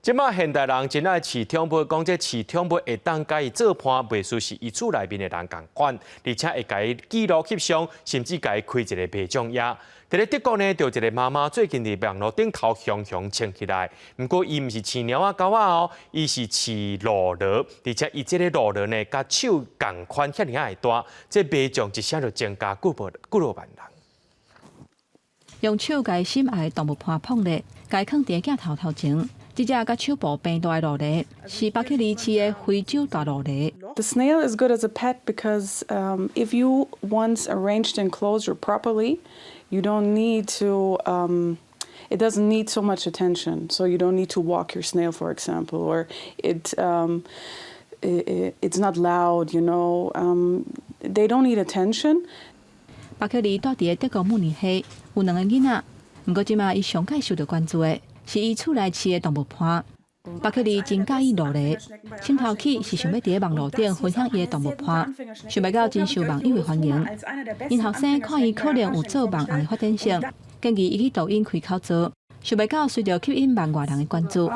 這馬現代人真愛飼寵物，講這飼寵物會當共伊做伴，袂輸是伊厝內面的人仝款，而且會共伊記錄翕相，甚至共伊開一個賣獎頁。佇咧德國呢，就一個媽媽最近佇網路頂頭雄雄穿起來，毋過伊毋是飼貓仔狗仔哦，伊是飼鱸螺，而且伊這个鱸螺呢，佮手仝款遐爾仔大，這賣獎一聲就增加幾百幾落萬人。用手共心愛的動物伴碰咧，共囥佇鏡頭頭前。這隻佮手部平大的鱸螺，是巴克利飼的非洲大鱸螺。 The snail is good as a pet because if you once arrange the enclosure properly, you don't need to. It doesn't need so much attention, so you don't need to walk your snail, for example, or it's not loud. They don't need attention. 巴克利住佇德國慕尼黑，有兩個囡仔，毋過這馬伊上蓋受著關注的，是伊厝內飼的動物伴。巴克利真佮意鱸螺，先頭起是想欲佇網路頂分享伊的動物伴，想袂到真受網友的歡迎。𪜶後生看伊可能有做網紅的發展性，建議伊去抖音開口做，想袂到隨著吸引萬外人的關注。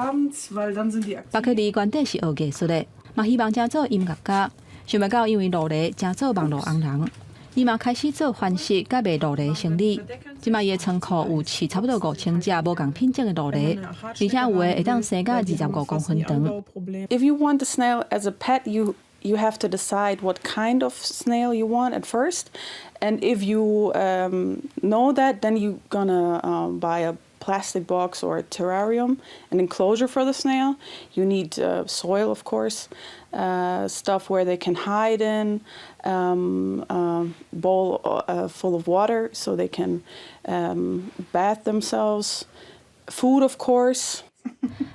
巴克利原底是學藝術的，嘛希望成做音樂家，想袂到因為鱸螺成做網路紅人。伊嘛開始做繁殖佮賣鱸螺生意，這馬伊的倉庫有飼差不多5000隻無仝品種的鱸螺，而且有的會當生到25公分長。 If you want a snail as a pet, you have to decide what kind of snail you want at first, and if you know that, then you gonna buy a plastic box or a terrarium, an enclosure for the snail. You need soil, of course, stuff where they can hide in, bowl full of water so they can bath themselves, food, of course.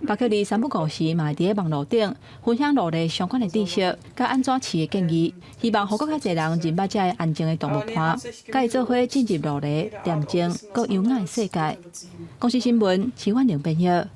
巴克利三不五時嘛會佇網路頂分享鱸螺相關的知識，佮按怎飼的建議，希望予閣較濟人認捌這个安靜的動物伴，佮伊做伙進入鱸螺恬靜閣優雅的世界。公視新聞，徐婉玲編譯。